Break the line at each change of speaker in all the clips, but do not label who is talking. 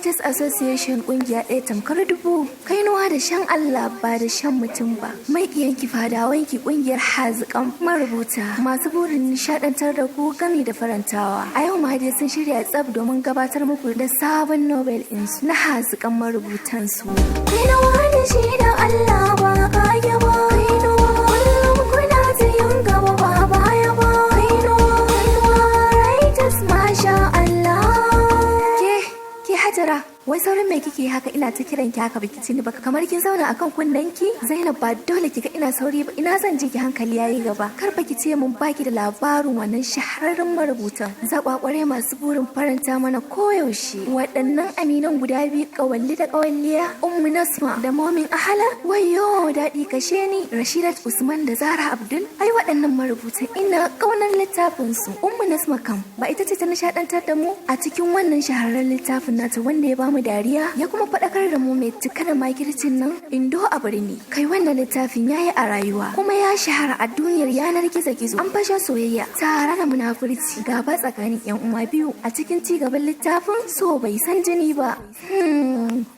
Writers Association, kungiya ɗaya tamkar dubu. Kainuwa da shan Allah ba da shan mutum ba. Maƙiyanki fadawanki, kungiyar haziƙan marubuta masu burin nishaɗantar da ku gami da farantawa. A yau ma dai sun shirya tsab domin gabatar muku da sabon novel ɗinsu na haziƙan marubutansu. Kainuwa da shi da Allah ba kage ba. Kainuwa, kullum kuna ta yin gaba ba baya ba. Kainuwa, Kainuwa Writers, masha Allah. Ke, ke Hajara, wai saurin me kike haka? Ina ta kiran ki haka baki ci ni ba, kamar kin zauna akan kunnen ki. Zainab, ba dole kika ina sauri ba, ina zan je ki hankali yayi gaba. Kar fa ki ce mun baki da labarin wannan shahararren marubutan zakwakware masu burin faranta mana koyaushe. Waɗannan aminan guda biyu, kawalli da kawalliya, Ummu Nasma da Momin Ahala. Wayo daɗi kashe ni. Rashidat Usman da Zara Abdul. Ai waɗannan marubutan ina ƙaunar littafin su. Ummu Nasma kam ba ita ce ta nishaɗantar da mu a cikin wannan shahararren littafin nata wanda ya bamu dariya ya kuma faɗakar da mu, mai cika da makircin nan, Indo a Birni. Kai, wannan littafin yayi a rayuwa kuma ya shahara a duniyar yanar gizo-gizo. An fashe soyayya tare da munafurci, gaba tsakanin yan uwa biyu a cikin ci gaban littafin So Bai San Jini Ba.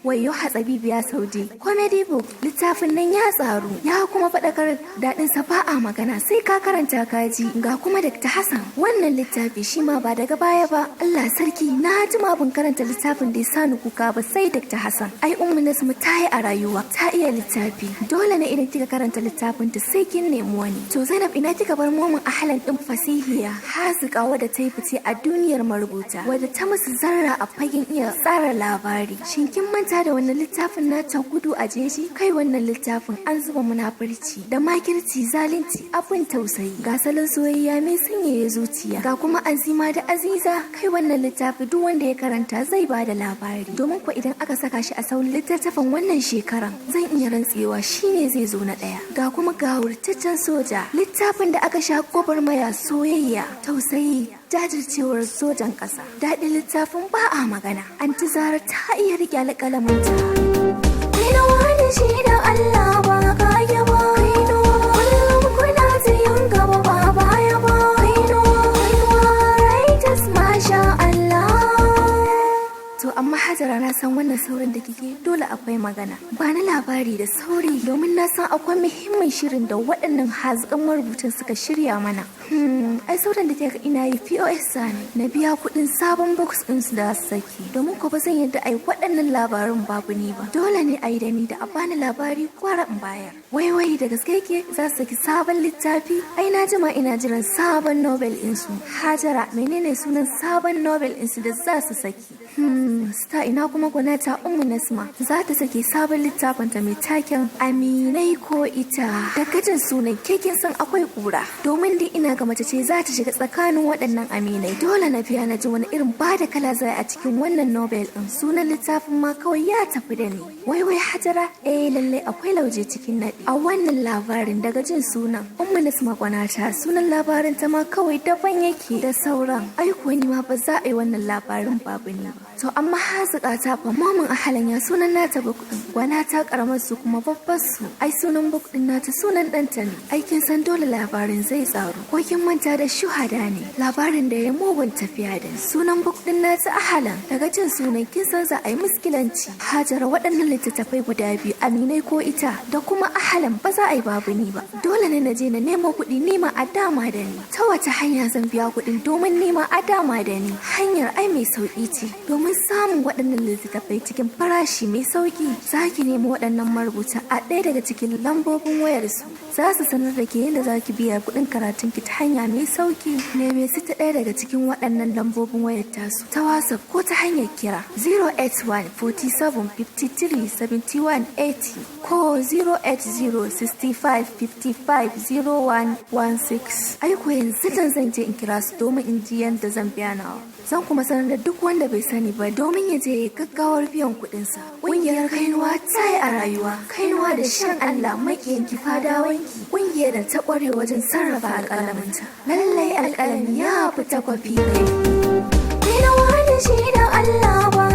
Wayo hatsabibiya Saudi comedy book, littafin nan ya tsaru ya kuma faɗakar, daɗin sa ba a magana, sai ka karanta kaji. Ga kuma Dr. Hassan, wannan littafi shi ma ba daga baya ba. Allah sarki, na jima ban karanta littafin da ya sani kuka ba sai Dr. Hassan. Ai Ummu Nasmu ta yi a rayuwa, ta iya littafi. Dole ne idan kika karanta littafin ta sai kin nemi wani. To Zainab, ina kika bar Momin Ahlan din fasihiya hazika wadda ta yi fice a duniyar marubuta, wadda ta musu zarra a fagen iya tsara labari? Shin kin manta da wannan littafin nata, Gudu a Jeji? Kai, wannan littafin an zuba munafurci da makirci, zalunci, abin tausayi, ga salon soyayya mai sanyaya zuciya, ga kuma Azima da Aziza. Kai, wannan littafi duk wanda ya karanta zai ba da labari, domin kuwa idan aka saka shi a sauran littattafan wannan shekaran, zan iya rantsewa shine zai zo na ɗaya. Ga kuma Gawurtaccen Soja, littafin da aka sha gwagwarmaya, soyayya, tausayi, jajircewar sojan ƙasa. Daɗin littafin ba a magana. Anti Zara ta iya riƙe alƙalaminta. Kainuwa da shi da Allah ba kage ba. Kainuwa, kullum kuna ta yin gaba ba baya ba. Kainuwa, Kainuwa Writers, masha Allah. To amma Hajara, na san wannan saurin da kike dole akwai magana. Ba na labari da sauri, domin na san akwai muhimmin shirin da waɗannan haziƙan marubutan suka shirya mana. Ai saurin da kika ina yi, POS ne. Na biya kuɗin sabon box ɗin su da su saki. Domin ko ba zan yadda ai waɗannan labarun babu ni ba. Dole ne a yi da ni, da a bani labari kwara in bayar. Wai wai, da gaske yake za su saki sabon littafi? Ai na jima ina jiran sabon novel ɗinsu. Hajara, menene sunan sabon novel ɗinsu da za su saki? Star, ina kuma gwanata Ummu Nasma za ta sake sabon littafin ta mai taken Aminai ko Ita. Daga jin sunan kekin san akwai kura. Domin dai ina ga mace ce za ta shiga tsakanin waɗannan aminai. Dole na biya na ji wani irin ba da kala zai a cikin wannan novel ɗin. Sunan littafin ma kawai ya tafi da ni. Wai wai Hajara, eh lallai akwai lauje cikin naɗi a wannan labarin daga jin sunan. Ummu Nasma gwanata, sunan labarin ta ma kawai daban yake da sauran. Ai kuwa ni ma ba za a yi wannan labarin babu ni ba. To amma hazika ta fa, Mamin Ahalan, ya sunan nata book din? Gwana ta karamar su kuma babbar su. Ai sunan book din nata sunan ɗanta ne. Ai kin san dole labarin zai tsaro. Ko kin manta da Shuhada ne? Labarin da ya mugun tafiya da sunan book din nata Ahalan. Daga jin sunan kin san za a yi muskilanci. Hajara, waɗannan littattafai guda biyu, Aminai ko Ita da kuma Ahalan, ba za a yi babu ni ba. Dole ne na je na nemo kuɗi nima a dama da ni. Ta wace hanya zan biya kuɗin domin nima a dama da ni? Hanyar ai mai sauƙi ce. Domin samun waɗannan littattafai cikin farashi mai sauƙi, za ki nemi waɗannan marubuta a ɗaya daga cikin lambobin wayarsu. Za su sanar da ke yadda za ki biya kuɗin karatunki ta hanya mai sauƙi. Neme su ta ɗaya daga cikin waɗannan lambobin wayar tasu ta WhatsApp ko ta hanyar kira 081 47 53 71 80 ko 080 65 55 0116. Ai ko yanzu zan je in kira su domin in ji yadda zan biya nawa. Zan kuma sanar da duk wanda bai sani ba domin ya je gaggawar biyan kuɗinsa. Ƙungiyar Kainuwa ta yi a rayuwa, kainuwa da shan Allah maƙiyanki fadawanki, ƙungiyar da ta ƙware wajen sarrafa alƙalaminta. Lallai alƙalami ya fita kwafi kai. Kainuwa da shi da Allah ba.